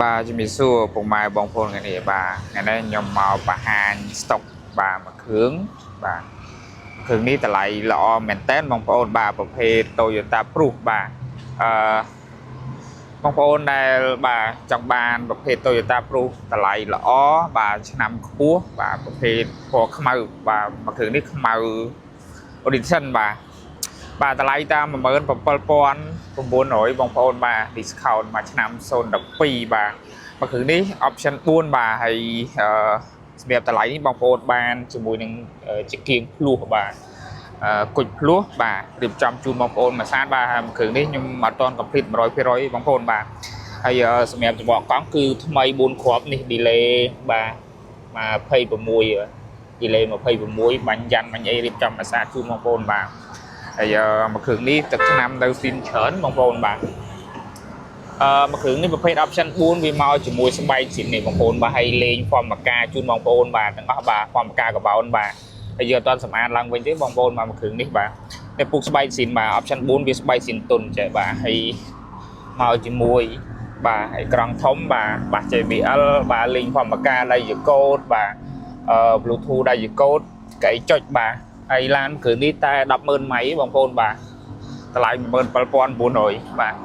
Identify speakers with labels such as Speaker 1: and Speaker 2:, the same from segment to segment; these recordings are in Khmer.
Speaker 1: បាទជំរាបសួរពុកម៉ែបងប្អូនគ្នាបាទថ្ងៃនេះខ្ញុំមកបង្ហាញស្តុកបាទមួយគ្រឿងបាទគ្រឿងនេះតម្លៃល្អមែនតើបងប្អូនបាទប្រភេទ Toyota Prius បាទអឺបងប្អូនដែលបាទចង់បានប្រភេទ Toyota Prius តម្លៃល្អបាទឆ្នាំខ្ពស់បាទប្រភេទពណ៌ខ្មៅបាទមួយគ្រឿងនេះខ្មៅ Edition បាទបាទតម្លៃតាម17900បងប្អូនបាទ discount មួយឆ្នាំ012បាទមួយគ្រឿងនេះ option 4បាទហើយអឺសម្រាប់តម្លៃនេះបងប្អូនបានជាមួយនឹងចង្គៀងភ្លោះបាទអឺគុជភ្លោះបាទរៀបចំជូនបងប្អូនមួយសានបាទហើយមួយគ្រឿងនេះខ្ញុំអត់ទាន់ complete 100%បងប្អូនបាទហើយសម្រាប់ច្បកកង់គឺថ្មី4គ្រាប់នេះ delay បាទ26 delay 26បាញ់យ៉ាន់បាញ់អីរៀបចំមួយសាជូនបងប្អូនបាទហើយមួយគ្រឿងនេះទឹកឆ្នាំទៅស៊ីនច្រើនបងប្អូនបាទអឺមួយគ្រឿងនេះប្រភេទ option 4វាមកជាមួយស្បែកស៊ីននេះបងប្អូនបាទហើយលេងហ្វមកាជូនបងប្អូនបាទទាំងអស់បាទហ្វមកាកបោនបាទហើយយើងអត់ទាន់សម្អាតឡើងវិញទេបងប្អូនបាទមួយគ្រឿងនេះបាទតែពុកស្បែកស៊ីនបាទ option 4វាស្បែកស៊ីនទុនចេះបាទហើយមកជាមួយបាទហើយក្រង់ធំបាទបាស JBL បាទលេងហ្វមកាដៃកូដបាទអឺ Bluetooth ដៃកូដកៃចុចបាទហើយឡានគ្រឿងនេះតែ100,000ម៉ៃបងប្អូនបាទតម្លៃ17900បាទ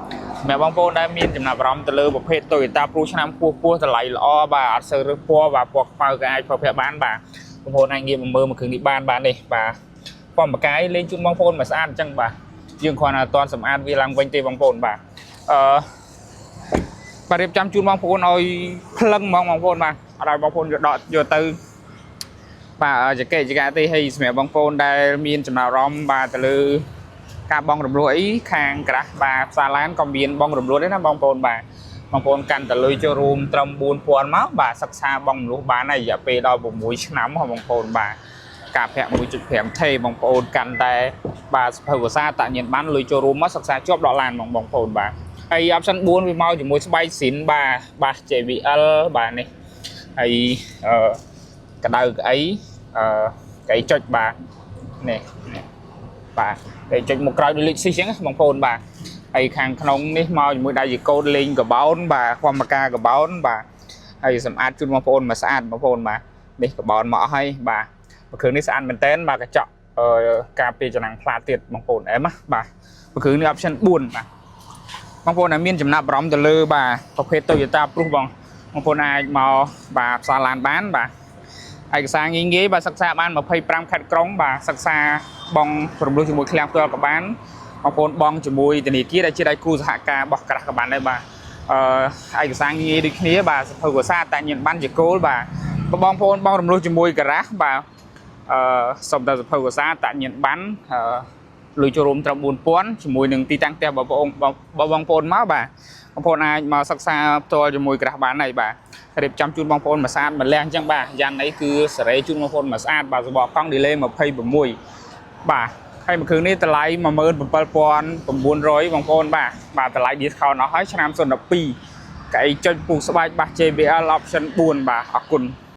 Speaker 1: សម្រាប់បងប្អូនដែលមានចំណាប់អារម្មណ៍ទៅលើប្រភេទ Toyota Prius ឆ្នាំខ្ពស់ខ្ពស់តម្លៃល្អបាទអត់សូវរើសពណ៌បាទពណ៌ខ្មៅក៏អាចប្រើប្រាស់បានបាទបងប្អូនអាចងាកមកមើលមួយគ្រឿងនេះបានបាទនេះបាទពណ៌ម្កាយលេងជូនបងប្អូនមកស្អាតអញ្ចឹងបាទយើងគ្រាន់តែអត់ទាន់សម្អាតវាឡើងវិញទេបងប្អូនបាទអឺបាទរៀបចំជូនបងប្អូនឲ្យភ្លឹងហ្មងបងប្អូនបាទអត់ឲ្យបងប្អូនយកដកយកទៅបាទចកេចកាទេហើយសម្រាប់បងប្អូនដែលមានចំណាប់អារម្មណ៍បាទទៅលើការបង់រំលោះអីខាងក្រាស់បាទផ្សារឡានក៏មានបង់រំលោះដែរណាបងប្អូនបាទបងប្អូនកាន់តលុយចូលរួមត្រឹម4000មកបាទសិក្សាបង់រំលោះបានហើយរយៈពេលដល់6ឆ្នាំហ៎បងប្អូនបាទការប្រាក់1.5 T បងប្អូនកាន់តែបាទសភៅភាសាតញ្ញាណបានលុយចូលរួមមកសិក្សាជាប់ដល់ឡានបងបងប្អូនបាទហើយ option 4វាមកជាមួយស្បែកស៊ីនបាទបាស JBL បាទនេះហើយអឺកដៅកអីអឺកអីចុចបាទនេះនេះបាទកអីចុចមកក្រោយដូចលេខស៊ីអញ្ចឹងណាបងប្អូនបាទហើយខាងក្នុងនេះមកជាមួយដៃកូដលេងកបោនបាទធម្មការកបោនបាទហើយសម្អាតជូនបងប្អូនមកស្អាតបងប្អូនបាទនេះកបោនមកអស់ហើយបាទមួយគ្រឿងនេះស្អាតមែនតើបាទកញ្ចក់អឺការពារចំណាំងផ្លាតទៀតបងប្អូនអែមណាបាទមួយគ្រឿងនេះ option 4បាទបងប្អូនដែលមានចំណាប់អារម្មណ៍ទៅលើបាទប្រភេទ Toyota Prius បងបងប្អូនអាចមកបាទផ្សារឡានបានបាទឯកសារងាយងាយបាទសិក្សាបាន25ខេត្តក្រុងបាទសិក្សាបងរំលោះជាមួយឃ្លាំងផ្ទាល់ក៏បានបងប្អូនបងជាមួយធនាគារដែលជាដៃគូសហការរបស់ក្រាស់ក៏បានដែរបាទអឺឯកសារងាយដូចគ្នាបាទសភៅភាសាតញ្ញាណប័ណ្ណជាគោលបាទបងប្អូនបងរំលោះជាមួយការ៉ាស់បាទអឺសុំតែសភៅភាសាតញ្ញាណប័ណ្ណអឺលុយចូលរួមត្រឹម4000ជាមួយនឹងទីតាំងផ្ទះបងប្អូនបងប្អូនមកបាទបងប្អូនអាចមកសិក្សាផ្ទាល់ជាមួយក្រាស់បានហើយបាទរៀបចំជូនបងប្អូនមួយស្អាតម្លះអញ្ចឹងបាទយ៉ាងអីគឺសេរីជូនបងប្អូនមួយស្អាតបាទសបកកង់ delay 26បាទហើយមួយគ្រឿងនេះតម្លៃ17900បងប្អូនបាទបាទតម្លៃ discount អស់ហើយឆ្នាំ012កៅអីចុចពុះស្បែកបាស JBL option 4បាទអរគុណ។